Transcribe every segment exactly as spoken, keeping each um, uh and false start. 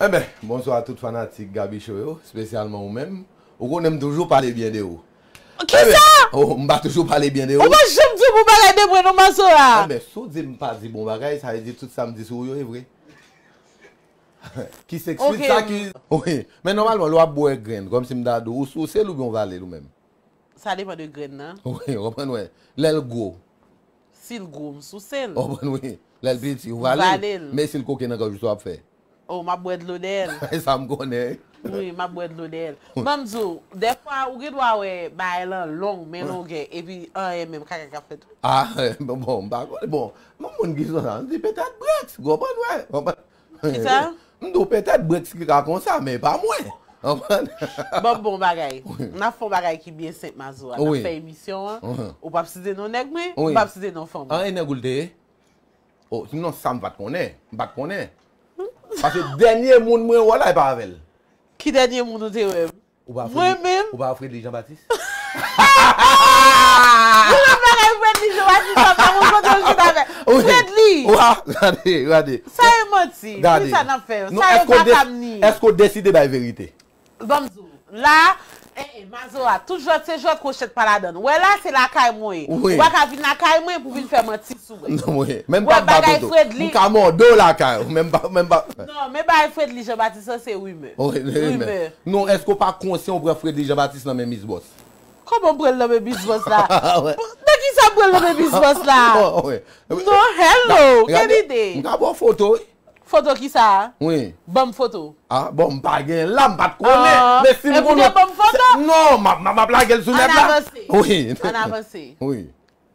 Enben, bonswa tout fanatik Gaby Show yo, espesyalman ou menm. Ou konnen m toujou pale byen de ou. Kisa? Oh, m pa toujou pale byen de ou. Ou pa janm di yon bon bagay de mwen non, Mazora. Enben, si w di m pa di bon bagay, sa vle di tout sa m di sou ou yo e vre. Ki se ki sa ki... Wi. Men nòmalman, lè w ap bwè grenn, kòmsi m ta di w, ou souse l oubyen w vale l ou menm? Sa depann de grenn nan. Wi, w konprann, wi. Lè l gwo. Si l gwo, m souse l. W konprann, wi. Lè l piti, ou vale l. Vale l. Men si l koke nan gòj ou, sa w ap fè? Oh, m ap bwè dlo dèyè l. E sa m konnen. Wi, m ap bwè dlo dèyè l. Ban m di w, dèfwa, ou gen dwa wè bagay lan long, men longè, epi anyen menm kaka k ap fèt. Ah, bon, bon, m pa konnen. Bon, m moun ki sa, m di petèt Brex, w konprann, wi. Kisa? M di w petèt Brex ki ka konsa, men pa mwen. Konprann? Bon, bon bagay. N ap fè yon bagay ki byen senp, Mazora. N ap fè emisyon an. Ou p ap site non nèg mwen, m p ap site non fanm mwen. An, e nèg ou l te ye? Oh, non, sa m pa t konnen. M pa t konnen. Paske dènye moun mwen wè la, e pa avè l. Ki dènye moun ou te wè? Ou pa Fredly, mwen menm? Ou pa Fredly Jean Baptiste? Ou menm bagay Fredly Jean Baptiste, sa pa moun kote l chita avè. Wi. Fredly! Wa, gade, gade. Sa e manti. Gade. Kisa n ap fè? Sa e vaka m ni. Èske w deside bay verite? Ban m di w. La, eh, eh, Mazora, tout jwèt se jwèt, kwochèt pa ladann. Wè la, se lakay mwen ye. Wi. Ou pa ka vin lakay mwen pou vin fè manti sou mwen. Non, wi. Men m pa bat ou tou. M ka mòde w lakay ou, men m pa, men m pa. Non, men bagay Fredly Jean Baptiste lan, se rimè. Wi, rimè. Non, èske w pa konsyan w pran Fredly Jean Baptiste nan men Miss Boss? Kòman m pran l nan men Miss Boss la? Nan kisa m pran l nan men Miss Boss la? Non, hello, quelle idée? M ka ba w foto, wi. Foto kisa? Wi. Ban m foto. Ah, bon, m pa gen la, m pa t konnen. Men si m konnen. Epi w te ban m foto? Non, m ap, m ap lage l sou nèt la. Ann avanse. Wi. Ann avanse. Wi.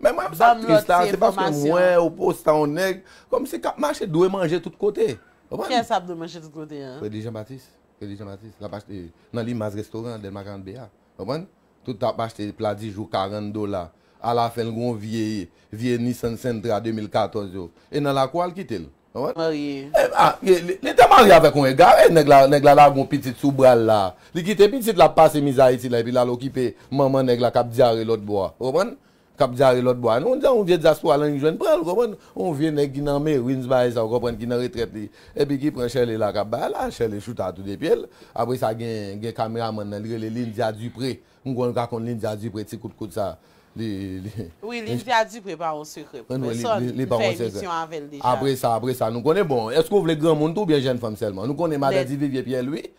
Men mwen, sa tris la, se paske mwen, ou poste yon nèg, kòmsi k ap mache dwe manje tout kote. Konprann? Kiyès ap dwe manje tout kote an? Fredly Jean Baptiste. Fredly Jean Baptiste. L ap achte nan Limaz restoran, Dèlma karant B a. Konprann? Tout ap achte pla dijou karant dola. Alafen, l gon vye, vye Nissan Sentra de mil katòz yo. E nan lakou a l kite l. Konprann? Marye. E, a, li, li, li te marye avèk yon egare, nèg la, nèg la lage yon pitit sou bra l la. Li kite pitit la ap pase mize Ayiti la, epi l al okipe manman nèg la k ap dyare lòt bò a. Ou konprann? K ap dyare lòt bò a. Nou di yon vye dyaspora l annik jwenn pran l, ou konprann? Yon vye nèg ki nan Marines, bagay sa, ou konprann, ki nan retrèt li. Epi ki pran Shirley la k ap bay la, Shirley chouta tou de pye l. Apre sa, gen, gen kameramann nan, li rele Lindia Dupré. M konn ka konn Lindia Dupré, ti kout kout sa. Li, li... Wi, Lindia Dupré pa yon sekrè pou pèsonn. Li, li, li pa yon sekrè. M fè emisyon avè l deja. Apre sa, apre sa, nou konnen, bon, èske w vle granmoun tou oubyen jèn fanm sèlman? Nou konnen madan Divivier Pierre-Louis,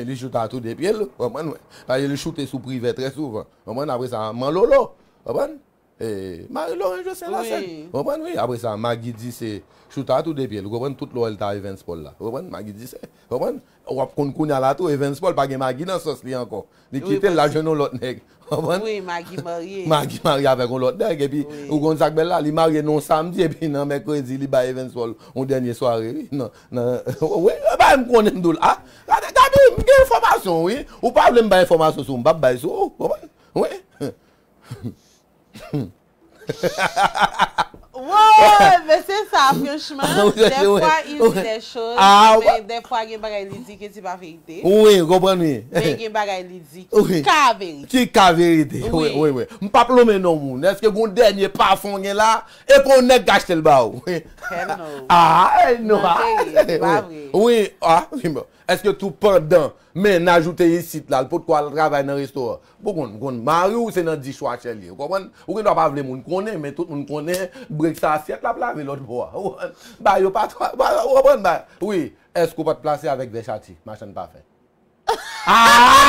li chouta tou de pye l, ou konprann, wi. Paske li choute sou Privè trè souvan. Ou konprann, apre sa, Man Lolo, ou konprann? E, Marie Laurent Jocelyn Larsen. Wi. Ou konprann, wi. Apre sa, Maggie Dicé chouta tou de pye l, ou konprann, tout lè w wè l ta Evans Paul la. Ou konprann, Maggie Dicé. Ou konprann? W ap konn kounye a la tou, Evans Paul pa gen Maggie nan sòs li ankò. Li kite l, l al jwenn yon lòt nèg. Konprann? Wi, Maggie marye. Maggie marye avèk yon lòt nèg, epi ou konn sa k bèl la, li marye nan yon samdi, epi nan mèkredi, li bay Evans Paul yon dènye sware, wi. Nan, nan, wi, e bagay m konnen m di w l, a, gade, gade, m gen enfòmasyon, wi. Ou pa vle m bay enfòmasyon sou ou, m p ap bay sou ou, konprann? Wi. Woy, men se sa, franchman. Dèfwa, il dit des choses, men dèfwa, gen bagay li di ki se pa verite. Wi, ou konprann, wi. Men gen bagay li di ki ka verite. Ki ka verite, wi, wi, wi. M p ap lonmen non moun. Èske gon dènye pafon gen la? E pou yon nèg k achte l ba ou? Hell no. Ah, hell no. Wi, ah, wi, bon. Èske tou pandan mennaj ou te isit la, l potko al travay nan restoran? Bon, konn, konn, mari w se nan dichwache li ye, ou konprann? Ou gen dwa pa vle moun konnen, men tout moun konnen Brex sa asyèt l ap lave lòt bò a. Ou konprann? Ba yo pa twa, ba, ou konprann? Ba, wi, èske w pa t plase avèk Vèchati, machann pafen? Ah,